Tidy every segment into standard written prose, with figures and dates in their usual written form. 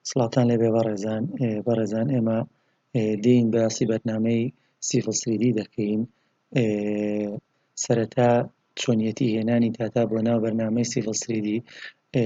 سڵاوتان لێبێ بەڕێزان بەڕێزان ئێمە دێین باسی بەرنامەی Civil 3D دەکەین سەرەتا چۆنیەتی هێنانی داتا بۆ ناو بەرنامەی Civil 3D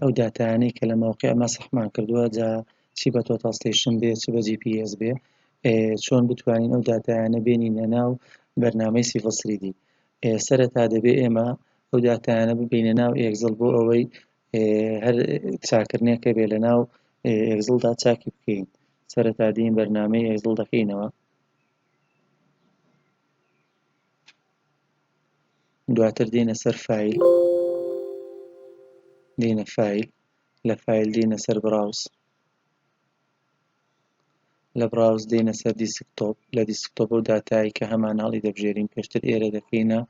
ئەو داتایانەی کە لە مەوقع مەسحمان کردووە جا چی بە total station بێ چ بە GPS بێ چۆن بتوانین ئەو داتایانە بێنینە ناو بەرنامەی Civil 3D سەرەتا دەبێ ئێمە ئەو داتایانە ببینە ناو Excel بۆ ئەوەی هەر چاکردنێک هەبێ لە ناو Excel دا چاکی بکەین سەرەتا دێین بەرنامەی Excel دەکەینەوە دواتر دێنە سەر file دێنە file لە file دێنە سەر browse لە browse دێنە سەر desktop لە desktop ئەو داتای کە هەمان هەڵی دەبژێرین پێشتر ئێرە دەکەینە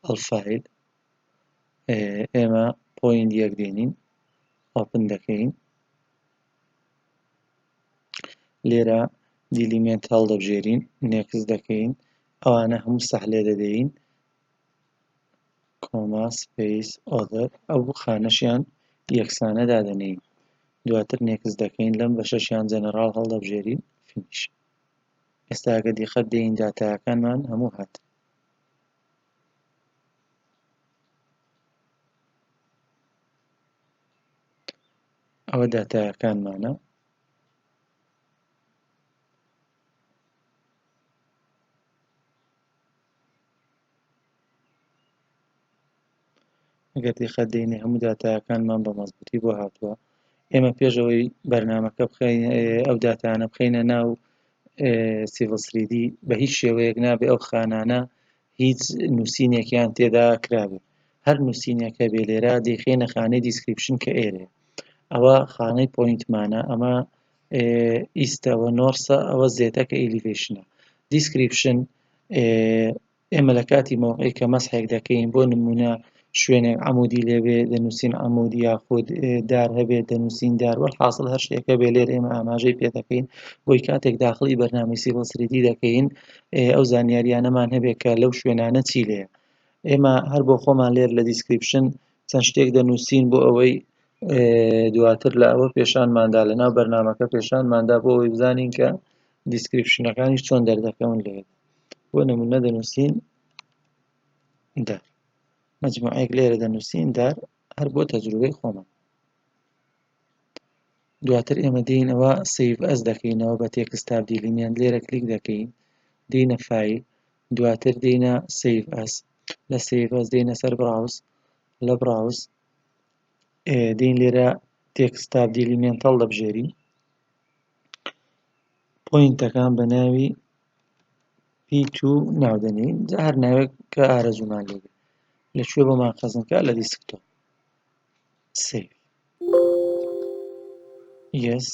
all file ئێمە point یەک دێنین open دەکەین لێرە delimit هەڵدەبژێرین next دەکەین ئەوانە هەموو سەح لێ دەدەین comma space other ئەو خانەشیان یەکسانە دادەنێین دواتر next دەکەین لەم بەشەشیان جەنەڕاڵ هەڵدەبژێرین finish ئێستا ئەگە دیقەت دێین داتاکانمان هەموو هاتن. ئەوە داتایەکانمانە. ئەگەر دیقەت دێنێ هەموو داتایەکانمان بە مەزبوتی بۆ هاتووە ئێمە پێشەوەی بەرنمەکە بخەین ئەو داتانە بخەینە ناو Civil 3D بە هیچ شێوەیەک نابێ ئەو خانانە هیچ نووسینێکیان تێدا کرابێ هەر نووسینێک هەبێ لێرە دەیخەینە خانەی description کە ئێرەیە ئەوە خانەی point مانە ئەمە east ەوە north ە ئەوە Z ە کە elevation ە description ئێمە لە کاتی مەوقعی کە مەسحێک دەکەین بۆ نمونە شوێنێک عەمودی لێبێ دەنووسین عەمود یاخود دار هەبێت دەنووسین دار وەلحاسڵ هەر شتێک هەبێ لێرە ئێمە ئاماژەی پێ دەکەین بۆی کاتێک داخڵی بەرنامەی Civil 3D دەکەین ئەو زانیاریانەمان هەبێت کە لەو شوێنانە چی لێیە ئێمە هەر بۆ خۆمان لێر لە description چەند شتێک دەنووسین بۆ ئەوەی دواتر لە ئەوە پێشانماندا لە ناو بەرنمەکە پێشانماندا بۆ ئەوەی بزانین کە description ەکانیش چۆن دەردەکەون لێت بۆ نمونە دەنووسین دار مجموعەیەک لێرە دەنووسین دار هەر بۆ تەجروبەی خۆمان دواتر ئێمە دێین ئەوە save as دەکەینەوە بە text tab delimit لێرە کلیک دەکەین دێینە file دواتر دێینە save as لە save as دێینە سەر browse لە browse دێین لێرە text tab delimit هەڵدەبژێرین point ەکان بە ناوی P2 ناودەنێین جا هەر ناوێک کە ئارەزوومان لێ بێت لە کوێ بۆمان خەزن کە لە desktop save yes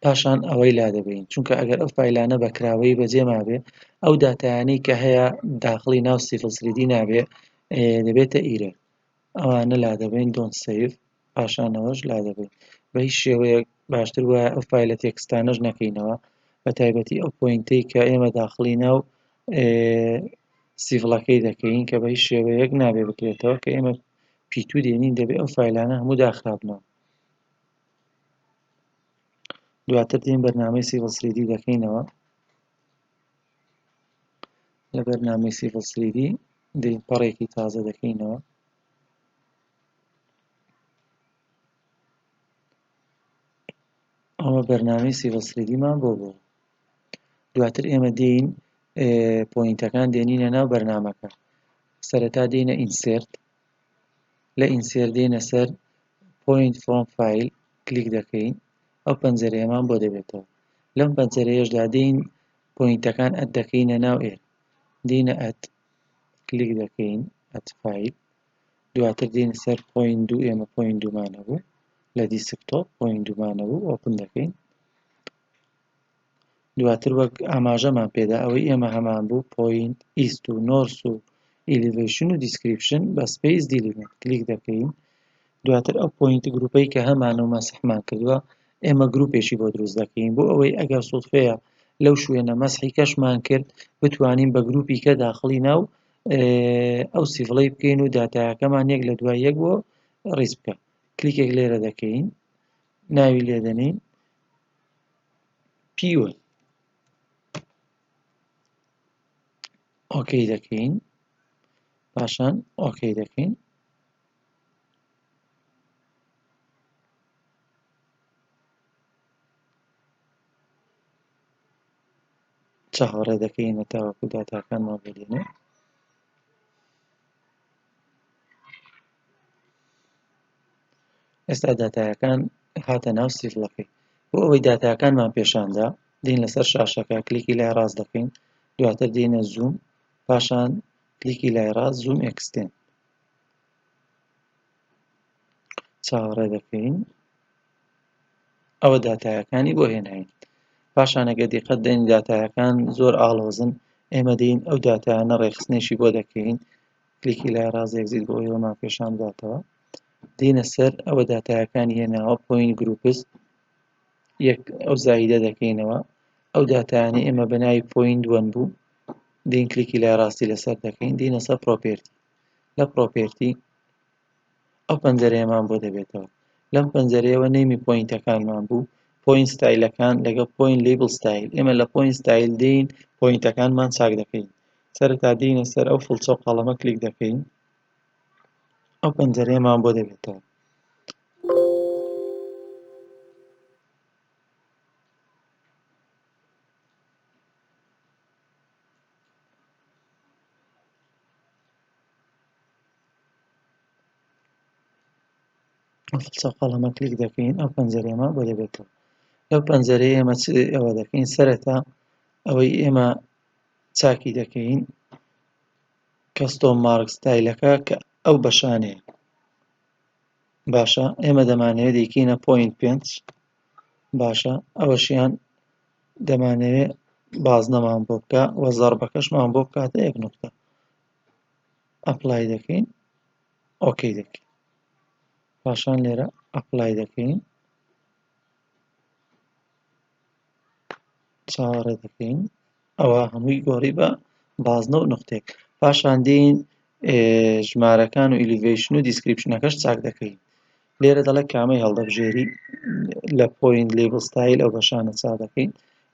پاشان ئەوەی لا دەبین چونکە ئەگەر ئەو file انە بەکراوەی بەجێ مابێ ئەو داتایانەی کە هەیە داخڵی ناو Civil 3D نابێ دەبێتە error ئەوانە لا دەبین don't save پاشانەوەش لا دەبین بە هیچ شێوەیەک باشتر وایە ئەو file ە text انەش نەکەینەوە بە تایبەتی ئەو point ەی کە ئێمە داخڵی ناو Civil ەکەی دەکەین کە بە هیچ شێوەیەک نابێ بکرێتەوە کە ئێمە P2 دێنین دەبێ ئەو file انە هەموو داخرابنەوە دواتر دێن بەرنامەی Civil 3D دەکەینەوە لە بەرنامەی Civil 3D دێن پەڕێکی تازە دەکەینەوە ئەوە بەرنامەی Civil 3D مان بۆ بوو دواتر ئێمە دێین point ەکان دێنینە ناو بەرنامەکە سەرەتا دێنە insert لە insert دێنە سەر point from file کلیک دەکەین ئەو پەنجەرەیەمان بۆ دەبێتەوە لەم پەنجەرەیەشدا دێین point ەکان add دەکەینە ناو ئێرە دێینە add کلیک دەکەین add file دواتر دێینە سەر point دوو ئێمە point دوومان هەبوو لە desktop point دوومان هەبوو open دەکەین دواتر وەک ئاماژەمان پێدا ئەوەی ئێمە هەمان بوو point east و north و elevation و description بە space delimit کلیک دەکەین دواتر ئەو point group ەی کە هەمان و مەسحمان کردووە ئێمە گروپێکی بۆ دروست دەکەین بۆ ئەوەی ئەگەر سوودفەیە لەو شوێنە مەسحی کەشمان کرد بتوانین بە گروپی کە داخڵی ناو ئەو Civil ەی بکەین و داتایەکەمان یەک لە دوای یەک بۆ ڕیز بکە کلیکێک لێرە دەکەین. ناوی لێدەنین P1. OK دەکەین، پاشان OK دەکەین. چاوەڕێ دەکەین تاوەکو داتاکانمان بۆ دێنێ. ئێستا داتایەکان هاتە ناو Civil ەکەی. بۆ ئەوەی داتاکانمان پێشاندا دێین لەسەر شاشەکە کلیکی لای ڕاست دەکەین، دواتر دێینە zoom، پاشان کلیکی لای ڕاست zoom extend. چاوەڕێ دەکەین ئەوە داتایەکانی بۆ هێناین. پاشان ئەگەر دیقەت دەین داتایەکان زۆر ئاڵۆزن، ئێمە دێین ئەو داتایانە ڕێکخستنێکی بۆ دەکەین. کلیکی لای ڕاست exit بۆ ئەوەمان پێشان بداتەوە. دێینە سەر ئەوە داتایەکانی هێناوە point groups، یەک ئەو زایدە دەکەینەوە. ئەو داتایانەی ئێمە بە ناوی point one بوو، دێین کلیکی لای ڕاستی لەسەر دەکەین، دێینە سەر property. لە property ئەو پەنجەرەیەمان بۆ دەبێتەوە. لەم پەنجەرەیەوە name ی point ەکانمان بوو، point style ەکان لەگەڵ point label style. ئێمە لە point style دێین point ەکانمان چاک دەکەین. سەرەتا دێینە سەر ئەو فڵچە و قەڵەمە کلیک دەکەین، ئەو پەنجەرەیەمان بۆ دەبێتەوە. فڵچە قەڵەمە کلیک دەکەین، ئەو پەنجەرەیەمان بۆ دەبێتەوە. لەو پەنجەرەیە ئێمە چ ئەوە دەکەین؟ سەرەتا ئەوەی ئێمە چاکی دەکەین custom mark style ەکە کە ئەو بەشانەیە. باشە ئێمە دەمانەوێت دەیکەینە point پێنج. باشە ئەوەشیان دەمانەوێت بازنەمان بۆ بکە و زەربەکەشمان بۆ بکاتە یەک نقطە. apply دەکەین، OK دەکەین. پاشان لێرە apply دەکەین، چاوەڕێ دەکەین. ئەوە هەمووی گۆڕی بە بازنە و نقطێک. پاشان دێین ژمارەکان و elevation و description ەکەش چاک دەکەین. لێرە دەڵێ کامەی هەڵدەبژێری لە point label style ئەو بەشانە چا دەکەین.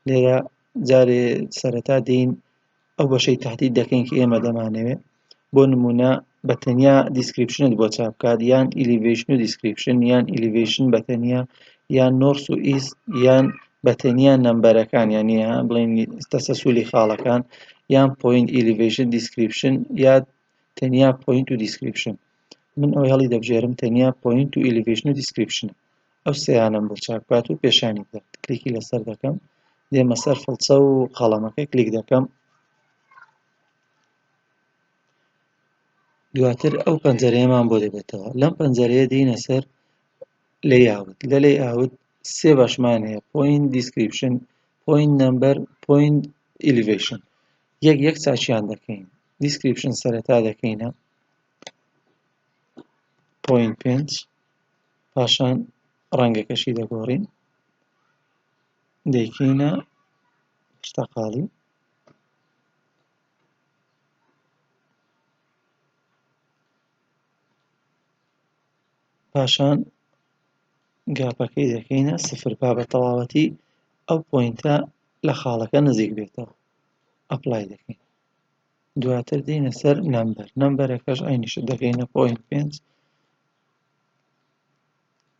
لێرە جارێ سەرەتا دێین ئەو بەشەی تهدید دەکەین کە ئێمە دەمانەوێت. بۆ نمونە بە تەنیا description ت بۆ چاپ بکات، یان elevation و description، یان elevation بە تەنیا، یان north و east، یان بە تەنیا number ەکان، یعنی بڵێن تەسەسولی خاڵەکان، یان point elevation description، یا تەنیا point و description. من ئەوەی هەڵی دەبژێرم تەنیا point و elevation و description ە. ئەو سێیانەم بۆ چاپ بکات و پێشانی بدات. کلیکی لەسەر دەکەم، دێمە سەر فڵچە و قەڵەمەکە کلیک دەکەم. دواتر ئەو پەنجەرەیەمان بۆ دەبێتەوە. لەم پەنجەرەیە دێینە سەر layout. لە layout سێ بەشمان هەیە، point description، point number، point elevation. یەک یەک چاکیان دەکەین. description سەرەتا دەکەینە point پێنج، پاشان ڕەنگەکەشی دەگۆڕین، دەیکەینە پرتەقاڵی. پاشان gap ەکەی دەکەینە سفر با بە تەواوەتی ئەو point ە لە خاڵەکە نزیک بێتەوە. apply دەکەین. دواتر دێینە سەر number. number ەکەش عەینیشت دەکەینە point پێنج،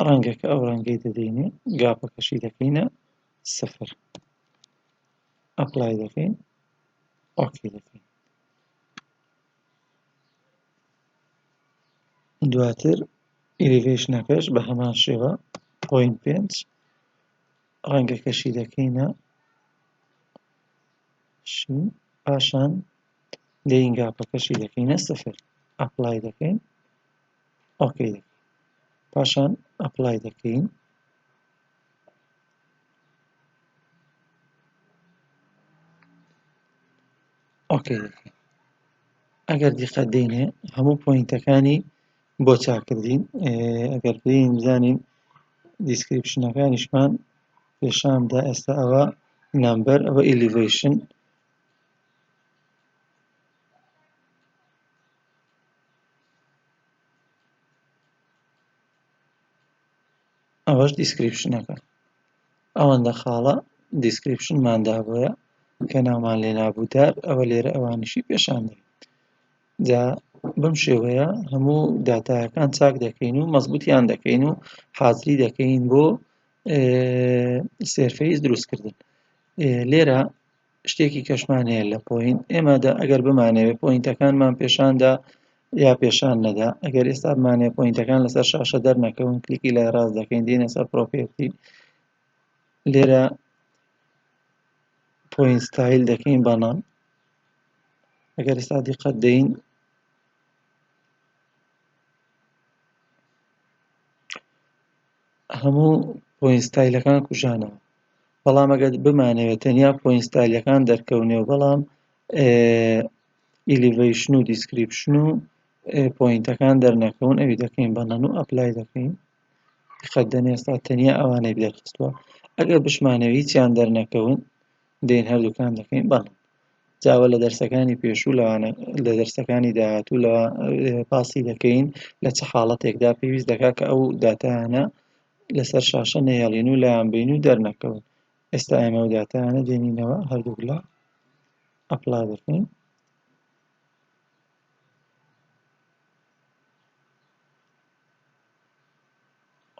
ڕەنگەکە ئەو ڕەنگەی دەدەینێ، gap ەکەشی دەکەینە سفر. apply دەکەین، OK دەکەین. دواتر elevation ەکەش بە هەمان شێوە point پێنج، ڕەنگەکەشی دەکەینە شین، پاشان دێین gap ەکەشی دەکەینە سفر. apply دەکەین، OK دەکەین. پاشان apply دەکەین. OK دەکەین. ئەگەر دیقەت دێنێ هەموو point ەکانی بۆ چاکردین. ئەگەر بێین بزانین description ەکانیشمان پێشاندا، ئێستا ئەوە number، ئەوە elevation. ئەوەش description ەکە. ئەوەندە خاڵە description مان دابووە کە ناومان لێ نابوو دار، ئەوە لێرە ئەوانیشی پێشان دەین. جا بەم شێوەیە هەموو داتایەکان چاک دەکەین و مەزبوتیان دەکەین و حازری دەکەین بۆ surface دروستکردن. لێرە شتێکی کەشمان هەیە لە point. ئێمە ئەگەر بمانەوێت point ەکانمان پێشاندا یا پێشان نەدا، ئەگەر ئێستا بمانەوێت point ەکان لەسەر شاشە دەرنەکەون، کلیکی لای ڕاست دەکەین، دێنە سەر property، لێرە point style دەکەین بە none. ئەگەر ئێستا دیقەت دەین هەموو point style ەکان کوژانەوە، بەڵام ئەگەر بمانەوێت تەنیا point style ەکان دەرکەونێ و بەڵام elevation و description و point ەکان دەرنەکەون، ئەوی دەکەین بە none و apply دەکەین. دیقەت دەن ئێستا تەنیا ئەوانەی دەرخستووە. ئەگەر بشمانەوێت هیچیان دەرنەکەون، دێن هەردووکان دەکەین بە none. جاوە لە دەرسەکانی پێشوو لەوانە لە دەرسەکانی داهاتوو لە باسی دەکەین لە چ حاڵەتێکدا پێویست دەکات کە ئەو داتایانە لەسەر شاشە نەهێڵین و لایان بین و دەرنەکەون. ئێستا ئێمە ئەو داتایانە دێنینەوە هەردووک لە apply دەکەین.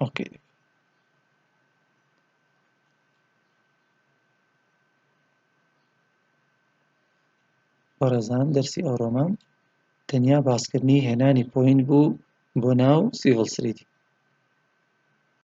okay. بەڕێزان دەرسی ئەوڕۆمان تەنیا باسکردنی هێنانی point بوو بۆ ناو Civil 3D.